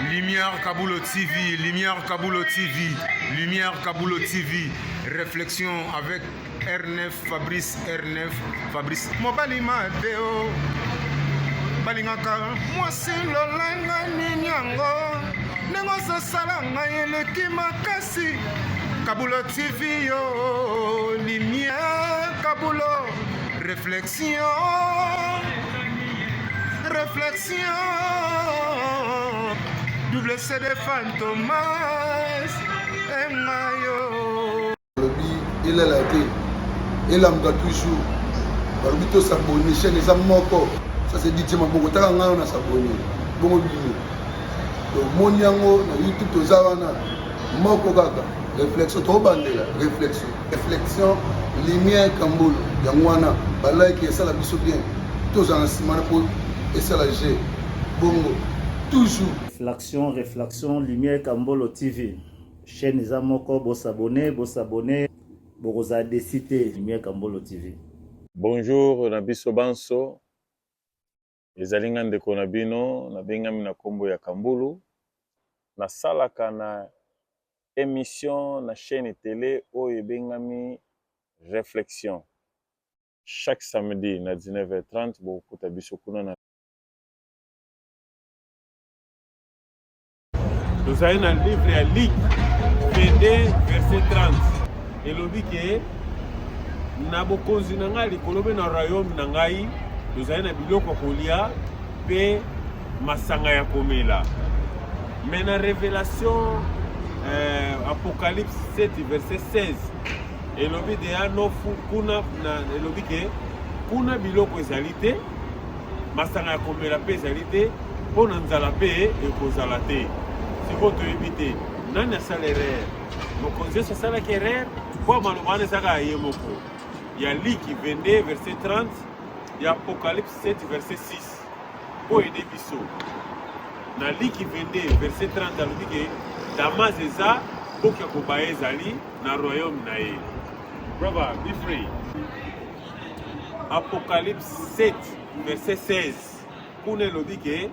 Lumière Kabulo TV, Lumière Kabulo TV, Lumière Kabulo TV, réflexion avec R9 Fabrice R9 Fabrice mobali mabe o balingaka mwasi lolanga nini yango ndenge ozosala ngai eleki makasi Kabulo TV yo Lumière Kabulo réflexion réflexion double CD Fantomas engayo balobi elala te elamuka toujours balobi tosabone chaîne eza moko ça c'est DJ maboko taka ngai na sabone bongo bino tomoni yango na youtube toza wana moko kaka réflexion tobandela réflexion réflexion lumière kambolo yango wana balike esala biso bien tozala na nsima na mpo esala g bongo toujours. Reflexion, reflexion, Lumière Kambolo TV. Chaîne eza moko, bo s'abonner, bo s'abonner, bokozala déçu te. Lumière Kambolo TV. Bonjour na biso banso, ezali nga ndeko na bino, nabengami na kombo ya Kambulu, nasalaka na emission na chaine tele oyo ebengami Reflexion. Chaque samedi na 19h30 bokokuta biso kuna na. Tozali na livre ya Luc 22 verset 30 elobi ke na bokonzi na ngai likolo mpe na royaume na ngai tozali na biloko ya kolia mpe masanga ya komela. Mais na révélation Apocalypse 7 verset 16 elobi deya nofu kuna na, elobi ke kuna biloko ezali te, masanga ya komela mpe ezali te, mpo na nzala mpe ekozala te. Sikoyo toyebi te nani asala erreur. Mokonzi Yesu asalaki erreur mpo maloba wana ezaka ya ye moko, ya Liki 22 verset 30, ya Apocalypse 7 verset 6 mpo ede biso. Na Liki 22 verset 30 alobi ke Damas eza boki ya kobaya ezali na royaume na ye. Brother, be free. Apocalypse 7 verset 16 kuna elobi ke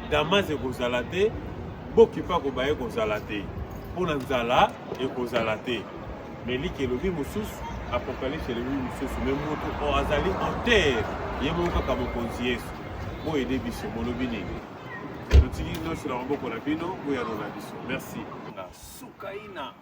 Damas ekozala te, boki mpe akobaye kozala te, mpo na nzala ekozala te. Mais Liki elobi mosusu, Apocalypse elobi mosusu, mais moto oyo azali auteur ye moko kaka mokonzi Yesu. Boyede biso, bolobi nini? Totiki nyonso na maboko na bino, boyanola biso. Merci. Sukaina.